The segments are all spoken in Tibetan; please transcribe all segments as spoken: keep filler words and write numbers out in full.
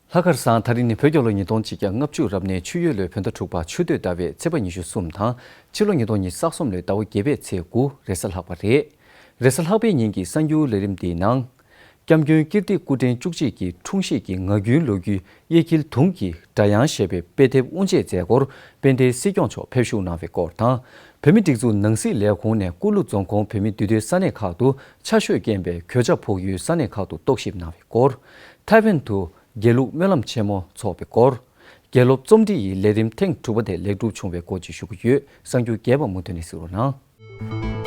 ལྷག་དཀར་བཟང་། ད་རིང་ནི་བོད་རྒྱལ་ལོ་ཉིས་སྟོང་ཆིག་བརྒྱ་ལྔ་བཅུ་རབ་གནས་ཆུ་ཡོས་ལོའི་བོད་ཟླ་དྲུག་པ་ཆུ་སྟོད་ཟླ་བའི་ཚེས་པ་ཉི་ཤུ་གསུམ་དང་། ཕྱི་ལོ་ཉིས་སྟོང་ཉི་ཤུ་རྩ་གསུམ་ལོའི་ཟླ་བ་བརྒྱད་པའི་ཚེས་དགུ་རེས་གཟའ་ལྷག་པ་རེད། རེས་གཟའ་ལྷག་པའི་ཉིན་གྱི་གསར་འགྱུར་ལས་རིམ་འདིའི་ནང་། སྐྱབས་མགོན་ཀིརྟི་སྐུ་ཕྲེང་བཅུ་གཅིག་གི་འཁྲུངས་གཞིས་ཀྱི་ངག་རྒྱུན་ལོ་རྒྱུས་གཡས་འཁྱིལ་དུང་གི་སྒྲ་དབྱངས་ཞེས་པའི་དཔེ་དེབ་དབུ་འབྱེད་མཛད་སྒོར་དཔལ་ལྡན་སྲིད་སྐྱོང་མཆོག་ཕེབས་བཞུགས་གནང་བའི་སྐོར་དང་། བོད་མིའི་སྒྲིག་འཛུགས་ནང་སྲིད་ལས་ཁུངས་ནས་ཀུ་ལུ་རྫོང་ཁོངས་བོད་མི་འདུས་སྡོད་ས་གནས་ཁག་ཏུ་ཆར་ཞོད་རྐྱེན་པས་གོད་ཆག་ཕོག་ཡུལ་ས་གནས་ཁག་ཏུ་རྟོག་ཞིབ་གནང་བའི་སྐོར། ཐའེ་ཝན་དུ་དགེ་ལུགས་སྨོན་ལམ་ཆེན་མོ་འཚོགས་པའི་སྐོར། དགེ་སློབ་རྩོམ་སྒྲིག་ཡི་ལས་རིམ་ཐེངས་དྲུག་པ་དེ་ལེགས་གྲུབ་བྱུང་བའི་སྐོར་བཅས་ཞུ་གི་ཡོད། གསར་འགྱུར་རྒྱས་པ་མུ་མཐུད་ནས་གཟིགས་རོགས་གནང་།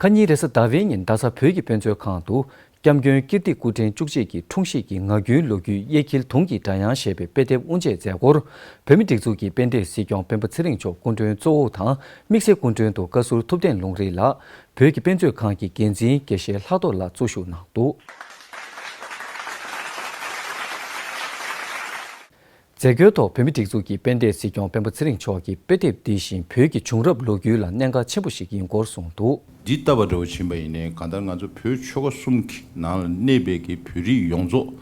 ཁ་ཉིན་རེས་གཟའ་ཟླ་བའི་ཉིན་རྡ་ས་བོད་ཀྱི་དཔེ་མཛོད་ཁང་དུ། སྐྱབས་མགོན་ཀིརྟི་སྐུ་ཕྲེང་བཅུ་གཅིག་གི་འཁྲུངས་གཞིས་ཀྱི་ངག་རྒྱུན་ལོ་རྒྱུས་གཡས་འཁྱིལ་དུང་གི་སྒྲ་དབྱངས་ཞེས་པའི་དཔེ་དེབ་དབུ་འབྱེད་མཛད་སྒོར། བོད་མིའི་སྒྲིག་འཛུགས་ཀྱི་དཔལ་ལྡན་སྲིད་སྐྱོང་སྤེན་པ་ཚེ་རིང་མཆོག་སྐུ་མགྲོན་གཙོ་བོ་དང་། དམིགས་བསལ་སྐུ་མགྲོན་དུ་བཀའ་ཟུར་ཐུབ་བསྟན་ལུང་རིགས་ལགས། བོད་ཀྱི་དཔེ་མཛོད་ཁང་གི་འགན་འཛིན་དགེ་བཤེས་ལྷག་རྡོར་ལགས་གཙོ་བཞུགས་གནང་འདུག་མཛད་སྒོའི་ཐོག་བོད་མིའི་སྒྲིག་འཛུགས་ཀྱི་དཔལ་ལྡན་སྲིད་སྐྱོང་སྤེན་པ་ཚེ་རིང་མཆོག་གིས་དཔེ་དེབ་འདི་བཞིན་བོད་ཀྱི་བྱུང་རབས་ལོ་རྒྱུས་ལ་གནད་འགག་ཆེན་པོ་ཞིག་ཡིན་སྐོར་གསུངས་འདུག་འདི་ལྟ་བ་འདྲ་བོ་ཕྱིན་པ་ཡིན་ནའི་གང་ལྟར་ང་ཚོ་བོད་ཆོལ་ཁ་གསུམ་གྱི་ནང་ལ་གནས་པའི་གི་བོད་རིགས་ཡོངས་རྫོགས་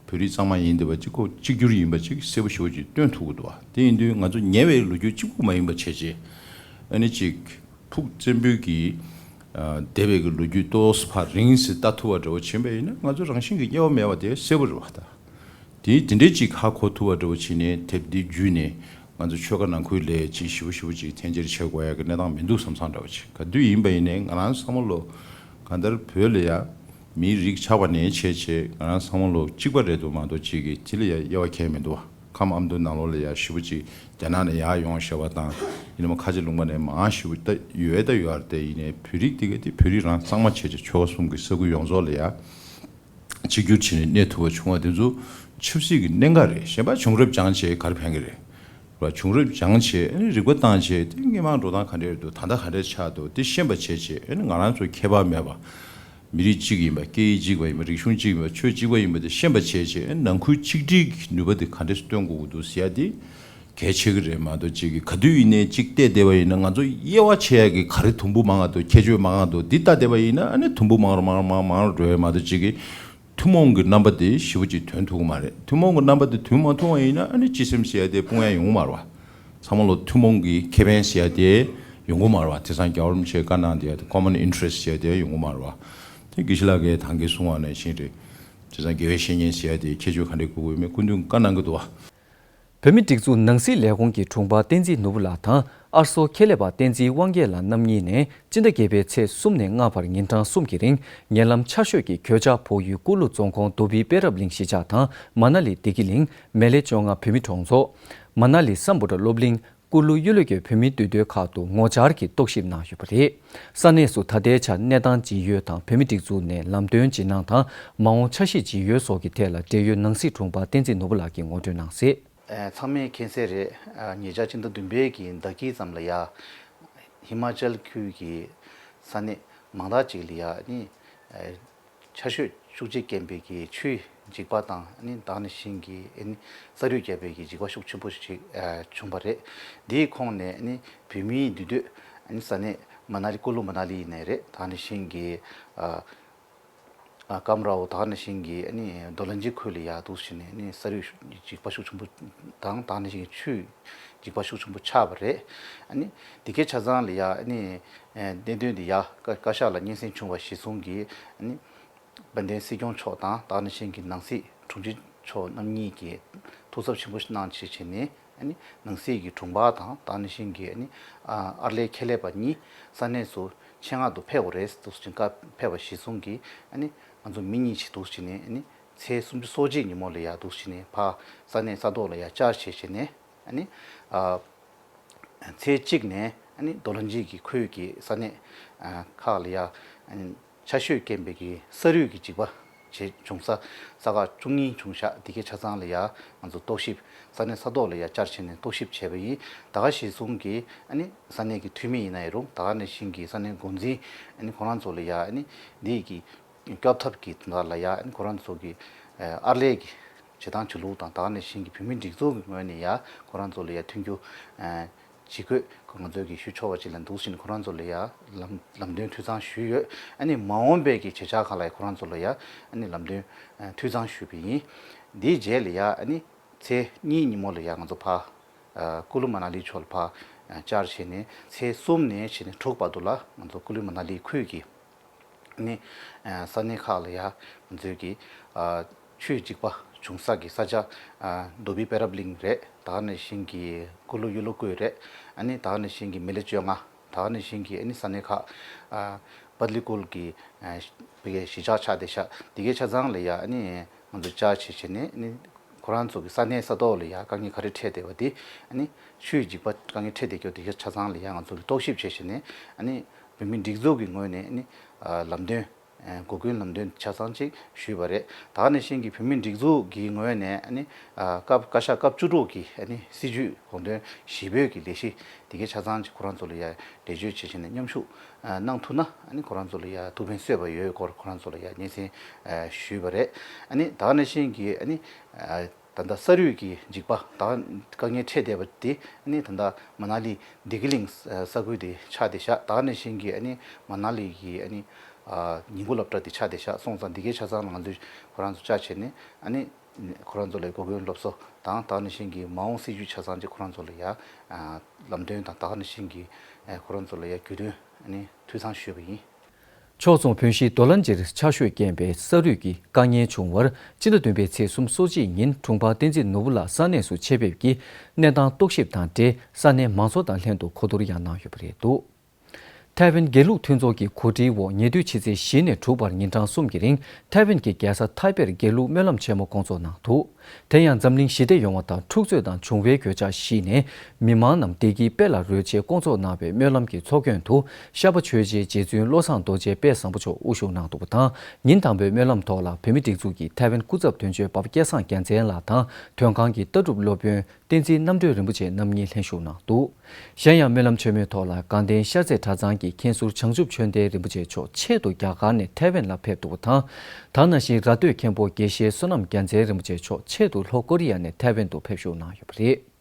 བོད་རིགས་གཙང་མ་ཡིན་བསྡད་པ་གཅིག་གོ་གཅིག་གྱུར་ཡིན་པ་གཅིག་གསལ་པོ་ཞེ་པོ་ཅིག་སྟོན་ཐུབ་ཀྱི་འདུག་བ། དེ་ཡིན་དུས་ང་ཚོ་ཉེ་བའི་ལོ་རྒྱུས་གཅིག་པུ་མ་ཡིན་པ་བྱས་རྗེས་ཨ་ནི་གཅིག་ཕུགས་བཙན་པོའི་གི་འདས་པའི་གི་ལོ་རྒྱུས་ཏོག་ཙམ་ཕར་རིང་ཙམ་ལྟ་ཐུབ་པ་འདྲ་བོ་ཕྱིན་པ་ཡིན་ན་ང་ཚོ་རང་བཞིན་གྱི་དམྱལ་བ་མེད་པ་དེ་གསལ་པོ་རེད་བ་ད། དེ་དེ་འདྲའི་ཅིག་ཧ་གོ་ཐུབ་པ་འདྲ་བོ་བྱས་ནས་དེབ་འདི་བརྒྱུད་ནས་ང་ཚོ་ཆོལ་ཁ་ནང་ཁུལ་ལ་ཅིག་ཞེ་པོ་ཞེ་པོ་ཅིག་འཐེན་འཁྱེར་བྱེད་དགོས་ཡ་གི་གནས་སྟངས་མི་འདུག་བསམ་བསམ་འདྲ་བོ་ཅིག་ག་དུས་ཡིན་པ་ཡིན་ནའི་ང་རང་བསམ་བློ་གང་ལྟར་བོད་ལ་ཡ་མིའི་རིགས་ཆགས་པ་ནས་བྱས་བྱས་ང་རང་བསམ་བློ་གཅིག་པ་རེད་འདུག་མ་གཏོགས་ཅིག་གི་དེ་ལ་ཡ་དབྱེ་བ་འཁྱེར་མི་འདུག་བ། ཁམས་ཨ་མདོ་ནང་ལོགས་ལ་ཡ་ཞེ་པོ་ཅིག་རྒྱ་ནག་ནས་ཡར་ཡོང་བཞག་པ་དང་ཡིན་ནའི་ཁ་ཆེ་ལུང་པ་ནས་མང་ཞེ་པོ་ད་ཡོད་ད་ཡོད་རེད་དེ་ཡིན་ནའི་བོད་རིགས་དེ་ག་དེ་བོད་རིགས་རང་གཙང་མ་བྱས་བྱས་ཆོལ་ཁ་གསུམ་གྱི་ས་ཁུལ་ཡོངས་རྫོགས་ལ་ཡ། གཅིག་གྱུར་བྱས་ནས་གནས་ཐུབ་པ་བྱུང་བ་དེ་ཚོ་ཆབ་སྲིད་ཀྱི་གནད་འགག་རེད། གཞན་པ་བྱུང་རབས་སྦྱངས་བྱས་ག་རེ་ཕན་གི་རེད། བྱུང་རབས་སྦྱངས་བྱས་ཨ་ནི་རིག་པ་བཏང་བྱས་དེ་སྔོན་མ་འགྲོ་སྟངས་ག་འདྲས་འདུག་ད་ལྟ་ག་འདྲས་ཆགས་འདུག་དེ་ཤེས་པ་བྱས་བྱས་ཨ་ནི་ང་རང་ཚོ་ཁྱད་པར་མེད་པ། མི་རིགས་གཅིག་ཡིན་པ་སྐད་ཡིག་གཅིག་པ་ཡིན་པ་རིག་གཞུང་གཅིག་ཡིན་པ་ཆོས་གཅིག་པ་ཡིན་པ་དེ་ཤེས་པ་བྱས་བྱས་ཨ་ནི་ནང་ཁུལ་ཆིག་སྒྲིལ་གྱི་ནུས་པ་དེ་ག་འདྲས་སྟོན་དགོས་ཀྱི་འདུག་ཟེར་ཡ་དེ། གལ་ཆེ་གི་རེད་མ་གཏོགས་གཅིག་གི་ག་དུས་ཡིན་ནའི་གཅིག་བལྟས་བསྡད་པ་ཡིན་ན་ང་ཚོ་དབྱེ་བ་ཕྱེ་ཡ་གི་ག་རེ་དུམ་བུ་མང་ང་འདུག་ཁྱད་ཆོས་མང་ང་འདུག་འདི་ལྟ་བསྡད་པ་ཡིན་ན་ཨ་ནི་དུམ་བུ་མང་རུ་མང་རུ་མང་རུ་མང་རུ་འགྲོ་ཡ་མ་གཏོགས་གཅིག་གི་ཐུན་མོང་གི་རྣམ་པ་དེ་ཞེ་པོ་ཅིག་ཐོན་ཐུབ་ཀྱི་མ་རེད། ཐུན་མོང་གི་རྣམ་པ་དེ་ཐོན་མ་ཐུབ་པ་ཡིན་ན་ཨ་ནི་སྤྱི་སེམས་ཟེར་ཡ་དེ་སྤུངས་ཡ་ཡོང་གི་མ་རེད་བ། ཚང་མ་ལོ་ཐུན་མོང་གི་ཁེ་ཕན་ཟེར་ཡ་དེ་ཡོང་གི་མ་རེད་བ། དེང་སང་རྒྱལ་བ་རིན་པོ་ཆེས་བཀའ་གནང་བསྡད་ཡ་དེ་common interest ཟེར་ཡ་དེ་ཡོང་གི་མ་རེད་བ། དེ་དགེ་བཤེས་ལགས་ཀྱིས་ད་གིན་གསུངས་པ་ནང་བཞིན་རེད། དེང་སང་དགེ་བའི་བཤེས་གཉེན་ཟེར་ཡ་དེ་ཁྱད་ཆོས་ག་འདྲས་དགོས་ཀྱི་ཡོད་མེད་སྐུ་མདུན་བཀའ་གནང་གི་འདུག་བ། བོད་མིའི་སྒྲིག་འཛུགས་ནང་སྲིད་ལས་ཁུངས་ཀྱི་དྲུང་འཕར་བསྟན་འཛིན་ནོར་བུ་ལགས་དང་། ཨར་སོ་ཁྱད་ལས་པ་བསྟན་འཛིན་དབང་རྒྱལ་ལགས་རྣམ་གཉིས་ནས་སྤྱི་ཟླ་བརྒྱད་པའི་ཚེས་གསུམ་ནས་ལྔ་བར་ཉིན་གྲངས་གསུམ་གྱི་རིང་ཉེ་ལམ་ཆར་ཞོད་ཀྱི་གོད་ཆག་ཕོག་ཡུལ་ཀུ་ལུ་རྫོང་ཁོངས་རྡོ་སྦིས་དཔལ་རབ་གླིང་གཞིས་ཆགས་དང་མ་ན་ལི་བདེ་སྐྱིད་གླིང་། མེ་ལེ་བཅོ་ལྔ་བོད་མིའི་གྲོང་ཚོ། མ་ན་ལི་སམ་བྷོ་ཊ་སློབ་གླིང་། ཀུ་ལུ་གཡུ་ལོ་བརྒྱུད་བོད་མིའི་འདུས་སྡོད་ཁག་ཏུ་ངོ་བཅར་གྱིས་རྟོག་ཞིབ་གནང་ཡོད་པ་རེད། ས་གནས་སུ་ད་ལྟའི་ཆར་གནས་སྟངས་ཇི་ཡོད་དང་བོད་མིའི་སྒྲིག་འཛུགས་ནས་ལམ་སྟོན་ཇི་གནང་དང་མ་འོངས་འཆར་གཞི་ཇི་ཡོད་སོགས་ཀྱི་ཐད་ལ་འབྲེལ་ཡོད་ནང་སྲིད་དྲུང་འཕར་བསྟན་འཛིན་ནོར་བུ་ལགས་ཀྱིས་ངོ་སྤྲོད་གནང་གསལ། ཨ། ཚང་མས་མཁྱེན་གསལ་རེད། ཨ། ཉེ་ཆར་སྤྱི་ཟླ་བདུན་པའི་གི་ཟླ་དཀྱིལ་ཙམ་ལ་ཡ། ཧི་མ་ཅལ་ཁུལ་གྱི་ས་གནས་མང་དག་ཅིག་ལ་ཡ་ནི། ཨ། ཆར་ཞོད་ཤུགས་ཆེ་རྐྱེན་པས་ཀྱི་ཆུའི་འཇིགས་པ་དང་ནི་ད་ག་ནང་བཞིན་གྱི་ཨ་ནི་ས་རུད་བརྒྱབ་པའི་གི་འཇིགས་པ་ཤུགས་ཆེན་པོ་ཞིག་ཨ་བྱུང་བ་རེད། འདིའི་ཁོངས་ནས་ཨ་ནི་བོད་མིའི་འདུས་སྡོད་ཨ་ནི་ས་གནས་མ་ན་ལི་ཀུ་ལུ་མ་ན་ལི་ནས་རེད། ད་ག་ནང་བཞིན་གྱི་ཨ་ཨ་ཀམ་རའོ་ད་ག་ནང་བཞིན་གྱི་ཨ་ནི་རྡོ་ལན་ཇི་ཁུལ་ལ་ཡ་འདུག་བྱས་ནས་ཨ་ནི་ས་རུད་འཇིགས་པ་ཤུགས་ཆེན་པོ་དང་ད་ག་ནང་བཞིན་གྱི་ཆུའི་འཇིགས་པ་ཤུགས་ཆེན་པོ་ཆགས་པ་རེད། ཨ་ནི་འདི་གའི་ཆ་ཚང་ལ་ཡ་ཨ་ནི་ཨ་གནད་དོན་འདི་ཡ་བཀའ་བཀའ་ཤག་ལ་སྙན་སེང་བྱུང་བ་གཞིར་བཟུང་གིས་ཨ་ནི། དཔལ་ལྡན་སྲིད་སྐྱོང་མཆོག་དང་ད་ག་ནང་བཞིན་གྱི་ནང་སྲིད་དྲུང་ཆེ་མཆོག་རྣམ་གཉིས་ཀྱིས་ཐུགས་འཚབ་ཆེན་པོ་གནང་བྱས་བྱས་ནས་ཨ་ནི་ནང་སྲིད་ཀྱི་དྲུང་འཕར་དང་ད་ག་ནང་བཞིན་གྱི་ཨ་ནི་ཨ་ཨར་ལས་ཁྱད་ལས་པ་གཉིས་ས་གནས་སུ་ཆེད་མངགས་སུ་ཕེབས་དགོས་རེད་འདུག་ཅིང་བཀའ་ཕེབས་པ་གཞིར་བཟུང་གིས་ཨ་ནི་ང་ཚོ་མི་གཉིས་ཤིག་འདུག་བྱས་ནས་ཨ་ནི་ཚེས་སུམ་ཅུ་སོ་གཅིག་ཉིན་མོ་ལ་ཡ་འདུག་བྱས་ནས་ཕར་ས་གནས་ས་ཐོག་ལ་ཡ་བཅར་བྱས་བྱས་ནས་ཨ་ནི་ཨ་ཚེས་གཅིག་ནས་ཨ་ནི་རྡོ་ལན་ཇི་གི་ཁུལ་གྱི་ས་གནས་ཨ་ཁག་ལ་ཡ་ཨ་ནི། ཆར་ཞོད་རྐྱེན་པས་ཀྱི་ས་རུད་ཀྱི་འཇིགས་པ་བྱས་བྱུང་ས་ས་ཁག་བཅུ་གཉིས་བྱུང་ཤག་འདི་གའི་ཆ་ཚང་ལ་ཡ་ང་ཚོ་རྟོག་ཞིབ་ས་གནས་ས་ཐོག་ལ་ཡ་བཅར་བྱས་ནས་རྟོག་ཞིབ་བྱས་པ་ཡིན། ད་ག་གཞིར་བཟུང་གི་ཨ་ནི་ས་གནས་ཀྱི་འཐུས་མི་ཡིན་ན་ཡང་རུང་ད་ག་ནང་བཞིན་གྱི་ས་གནས་འགོ་འཛིན་ཨ་ནི་ཁོ་རང་ཚོ་ལ་ཡ་ཨ་ནི་འདི་གི་ སྐྱོབ་ཐབས་ཀྱི་དོན་དག་ལ་ཡ་ཨ་ནི་ཁོ་རང་ཚོ་གི་ཨ་ཨར་ལས་ཀྱི་བྱེད་སྟངས་བྱེད་ལུགས་དང་། ད་ག་ནང་བཞིན་གྱི་བོད་མིའི་སྒྲིག་འཛུགས་ཀྱི་ངོས་ནས་ཡ་ཁོ་རང་ཚོ་ལ་ཡ་མཐུན་འགྱུར་ཨ་ཇི་དགོས་ང་ཚོས་ཀྱི་ཞུ་ཆོག་པ་ཅིག་ལ་འདུག་བཞིན་ཁོ་རང་ཚོ་ལ་ཡ་ལམ་ལམ་སྟོན་འཐུས་ཚང་ཞུས་ཡོད། ཨ་ནི་མ་འོངས་པའི་གི་བྱེད་འཆར་ཁག་ལ་ཡ་ཁོ་རང་ཚོ་ལ་ཡ་ཨ་ནི་ལམ་སྟོན་ཨ་འཐུས་ཚང་ཞུས་པ་ཡིན། འདིའི་རྗེས་ལ་ཡ་ཨ་ནི་ཚེས་གཉིས་ཉིན་མོ་ལ་ཡ་ང་ཚོ་ཕར་ཨ་ཀུ་ལུ་མ་ན་ལི་ཕྱོགས་ལ་ཕར་ཨ་བཅར་བྱས་ནས་ཚེས་གསུམ་ནས་བྱས་ནས་དྲུག་བར་དུ་ལ་ང་ཚོ་ཀུ་ལུ་མ་ན་ལི་ཁུལ་གྱི་ནི་ས་གནས་ཁག་ལ་ཡ་ང་ཚོས་ཀྱི་ཆུའི་འཇིགས་པ་བྱུང་ས་གི་ས་ཆ་རྡོ་སྦིས་པེ་རབ་གླིང་རེད། ད་ག་ནང་བཞིན་གྱི་ཀུ་ལུ་གཡུ་ལོ་ཀུའི་རེད། ཨ་ནི་ད་ག་ནང་བཞིན་གྱི་མི་ལི་བཅོ་ལྔ། ད་ག་ནང་བཞིན་གྱི་ཨ་ནི་ས་གནས་ཁག་པད་ལི་ཀུལ་གྱི་བི་གའི་གཞིས་ཆགས་ཆགས་བསྡད་ཤག་དེ་གའི་ཆ་ཚང་ལ་ཡ་ཨ་ནི་ང་ཚོ་བཅར་བྱས་བྱས་ནས་ཨ་ནི་ཁོ་རང་ཚོ་གི་ས་གནས་ས་ཐོག་ལ་ཡ་དཀའ་ངལ་ག་རེ་འཕྲད་བསྡད་པ་དེ། ཨ་ནི་ཆུའི་འཇིགས་པ་དཀའ་ངལ་འཕྲད་བསྡད་རྒྱུ་དེ་གའི་ཆ་ཚང་ལ་ཡ་ང་ཚོ་གི་རྟོག་ཞིབ་བྱས་བྱས་ནས་ཨ་ནི་བོད་མིའི་སྒྲིག་འཛུགས་ཀྱི་ངོས་ནས་ཨ་ནི་ལམ་སྟོན། འགོ་ཁུངས་ལམ་སྟོན་ཆ་ཚང་ཅིག་ཞུས་པ་རེད། ད་ག་ནང་བཞིན་གྱི་བོད་མིའི་སྒྲིག་འཛུགས་ཀྱི་ངོས་ནས་ཨ་ནི་སྐབས་བཀའ་ཤག་སྐབས་བཅུ་དྲུག་གི་ཨ་ནི་སྲིད་བྱུས་དགོངས་དོན་བཞི་པོའི་གི་ལས་གཞི་དེ་གའི་ཆ་ཚང་ཅིག་ཁོ་རང་ཚོ་ལ་ཡ་འགྲེལ་བརྗོད་བྱེད་བྱས་ནས་མཉམ་ཞུགས་གནང་ཐུབ་ན་ཨ་ནི་ཁོ་རང་ཚོ་ལ་ཡ་ཐུགས་ཕན་གསོས་པ་ཡོད་སྐོར་ཁོ་རང་ཚོ་ལ་ཡ་སྙན་སེང་ཞུས་པ་རེད། ཨ་ནི་ད་ག་ནང་བཞིན་གྱི་ཨ་ནི། ད་ལྟ་ས་རུད་ཀྱི་འཇིགས་པ་ད་དཀའ་ངལ་འཕྲད་བསྡད་པ་དེ་ཨ་ནི་ད་ལྟ་མ་ན་ལི་བདེ་སྐྱིད་གླིང་ས་ཁུལ་དེ་ཆགས་བསྡད་ཤག་ད་ག་ནང་བཞིན་གྱི་ཨ་ནི་མ་ན་ལི་གི་ཨ་ནི་ཉིན་གུང་སློབ་གྲྭ་དེ་ཆགས་བསྡད་ཤག་སོང་ཙང་དེ་གའི་ཆ་ཚང་ལ་ང་ཚོས་ཁོ་རང་ཚོ་བཅར་བྱས་ནས་ཨ་ནི་ཁོ་རང་ཚོ་ལ་འགོ་ཁུངས་སློབ་གསོ་དང་། ད་ག་ནང་བཞིན་གྱི་མ་འོངས་སྲིད་བྱུས་ཆ་ཚང་ཅིག་ཁོ་རང་ཚོ་ལ་ཡ་ལམ་སྟོན་དང་། ད་ག་ནང་བཞིན་གྱི་ཁོ་རང་ཚོ་ལ་ཡ་རྒྱུས་སྟོན་ཨ་ནི་འཐུས་ཚང་ཞུས་པ་ཡིན། ཕྱོགས་མཚུངས་བོད་གཞིས་རྡོ་ལ་འཇིར་ཆར་ཞོད་རྐྱེན་པས་ས་རུད་ཀྱི་དཀའ་ངལ་བྱུང་བར། སྤྱི་ཟླ་བདུན་པའི་ཚེས་སོ་གཅིག་ཉིན་དྲུང་འཕར་བསྟན་འཛིན་ནོར་བུ་ལགས་ས་གནས་སུ་ཆེད་ཕེབས་ཀྱིས་གནས་སྟངས་རྟོག་ཞིབ་དང་འབྲེལ་ས་གནས་མང་ཚོགས་དང་ལྷན་དུ་གོ་བསྡུར་ཡང་གནང་ཡོད་པ་རེད་འདུག་ཐའེ་ཝན་དགེ་ལུགས་མཐུན་ཚོགས་ཀྱི་གོ་སྒྲིག་འོག་ཉེ་དུས་ཕྱི་ཚེས་བཞི་ནས་དྲུག་བར་ཉིན་གྲངས་གསུམ་གྱི་རིང་ཐའེ་ཝན་གྱི་རྒྱལ་ས་ཐའེ་པེར་དགེ་ལུགས་སྨོན་ལམ་ཆེན་མོ་བསྐོང་ཚོགས་གནང་འདུག་དེ་ཡང་འཛམ་གླིང་ཞི་བདེ་ཡོང་བ་དང་འཁྲུག་རྩོད་དང་འབྱུང་བའི་གོད་ཆག་ཞི་ནས་མི་མང་རྣམས་བདེ་སྐྱིད་དཔལ་ལ་རོལ་ཆེད་བསྐོང་ཚོགས་གནང་བའི་སྨོན་ལམ་གྱི་ཚོགས་མགོན་དུ་ཤར་པ་ཆོས་རྗེ་རྗེ་བཙུན་བློ་བཟང་རྡོ་རྗེ་དཔལ་བཟང་པོ་མཆོག་དབུ་བཞུགས་གནང་འདུག་པ་དང་། ཉིན་དང་པོའི་སྨོན་ལམ་ཐོག་ལ་བོད་མི་སྒྲིག་འཛུགས་ཀྱི་ཐའེ་ཝན་སྐུ་ཚབ་དོན་གཅོད་འབའ་པ་སྐལ་བཟང་རྒྱལ་མཚན་ལགས་དང་དོན་ཁང་གི་ལྟ་གྲུབ་སློབ་དཔོན་བསྟན་འཛིན་རྣམ་གྲོལ་རིན་པོ་ཆེ་རྣམ་གཉིས་ལྷན་ཞུགས་གནང་འདུག་གཞན་ཡང་སྨོན་ལམ་མཆོད་མེའི་ཐོག་ལ་དགའ་ལྡན་ཤར་རྩེ་གྲྭ་ཚང་གི་མཁན་ཟུར་བྱང་ཆུབ་ཆོས་ལྡན་རིན་པོ་ཆེ་མཆོག་ཆེད་དུ་རྒྱ་གར་ནས་ཐའེ་ཝན་ལ་ཕེབས་འདུག་པ་དང་། ད་ག་ནང་བཞིན་ར་སྟོད་མཁན་པོ་དགེ་བཤེས་བསོད་ནམས་རྒྱལ་མཚན་རིན་པོ་ཆེ་མཆོག་ཆེད་དུ་ལྷོ་ཀོ་རི་ཡ་ནས་ཐའེ་ཝན་དུ་ཕེབས་ཞུགས་གནང་ཡོད་པ་རེད།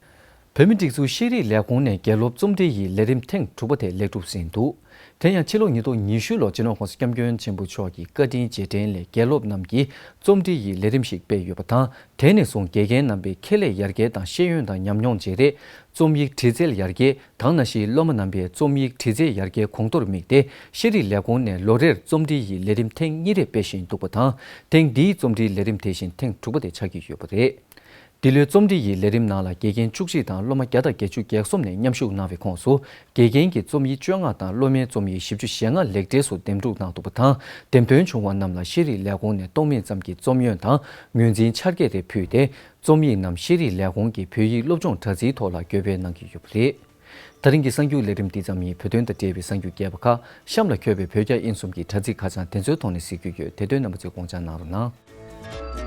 བོད་མི་སྒྲིག་འཛུགས་ཤེས་རིག་ལས་ཁུངས་ནས་དགེ་སློབ་རྩོམ་འབྲི་ཡི་ལས་རིམ་ཐེངས་དྲུག་པ་དེ་ལེགས་གྲུབ་ཟིན་འདུག་དེ་ཡང་ཕྱི་ལོ་ཉིས་སྟོང་ཉི་ཤུ་ལོར་སྤྱི་ནོར་༸གོང་ས་༸སྐྱབས་མགོན་ཆེན་པོ་མཆོག་གི་བཀའ་དྲིན་རྗེས་དྲན་ལས་དགེ་སློབ་རྣམས་ཀྱིས་རྩོམ་འབྲི་ཡི་ལས་རིམ་ཞིག་སྤེལ་ཡོད་པ་དང་། དེ་ནས་བཟུང་དགེ་རྒན་རྣམ་པས་ཁེ་ལས་ཡར་རྒྱས་དང་ཤེས་ཡོན་དང་ཉམས་མྱོང་བརྗེ་རེས། རྩོམ་ཡིག་འབྲི་རྩལ་ཡར་རྒྱས་དང་། ནང་བཞིན་སློབ་མ་རྣམ་པས་རྩོམ་ཡིག་འབྲི་རྩལ་ཡར་རྒྱས་གོང་མཐོར་དམིགས་ཏེ་ཤེས་རིག་ལས་ཁུངས་ནས་ལོ་རེར་རྩོམ་འབྲི་ཡི་ལས་རིམ་ཐེངས་གཉིས་རེ་སྤེལ་བཞིན་འདུག་པ་དང་། ཐེངས་འདིའི་རྩོམ་འབྲིའི་ལས་རིམ་དེ་བཞིན་ཐེངས་དྲུག་པ་དེ་ཆགས་ཀྱི་ཡོད་པ་རེད། འདི་ལོའི་རྩོམ་འབྲི་ཡི་ལས་རིམ་ནང་ལ་དགེ་རྒན་བཅུ་གཅིག་དང་སློབ་མ་བརྒྱ་དང་བརྒྱད་ཅུ་གྱ་གསུམ་ནས་མཉམ་ཞུགས་གནང་བའི་ཁོངས་སུ། དགེ་རྒན་གྱིས་རྩོམ་ཡིག་བཅོ་ལྔ་དང་སློབ་མའི་རྩོམ་ཡིག་བཞི་བཅུ་ཞེ་ལྔ་ལེགས་གྲས་སུ་འདེམས་སྒྲུག་གནང་འདུག་པ་དང་། འདེམས་ཐོན་བྱུང་བ་རྣམས་ལ་ཤེས་རིག་ལས་ཁུངས་ནས་སྟོང་མིན་ཙམ་གྱི་རྩོམ་ཡོན་དང་ངོས་འཛིན་ཕྱག་འཁྱེར་རེ་ཕུལ་ཏེ། རྩོམ་ཡིག་རྣམས་ཤེས་རིག་ལས་ཁུངས་ཀྱི་བོད་ཡིག་སློབ་སྦྱོང་དྲ་ཚིགས་ཐོག་ལ་འགོད་སྤེལ་གནང་གི་ཡོད་པ་རེད། ད་རིང་གི་གསར་འགྱུར་ལས་རིམ་འདི་ཙམ་ཡིན། བོད་དོན་དང་འབྲེལ་བའི་གསར་འགྱུར་རྒྱས་པ་ཁག་གཤམ་ལ་འཁོད་པའི་བོད་རྒྱ་དབྱིན་གསུམ་གྱི་དྲ་ཚིགས་ཁ་བྱང་དེ་ཚོའི་ཐོག་ནས་གཟིགས་རྒྱུ་ཡོད། དེ་དོན་རྣམ་པ་ཚོས་དགོངས་འཇགས་གནང་རོགས་གནང་།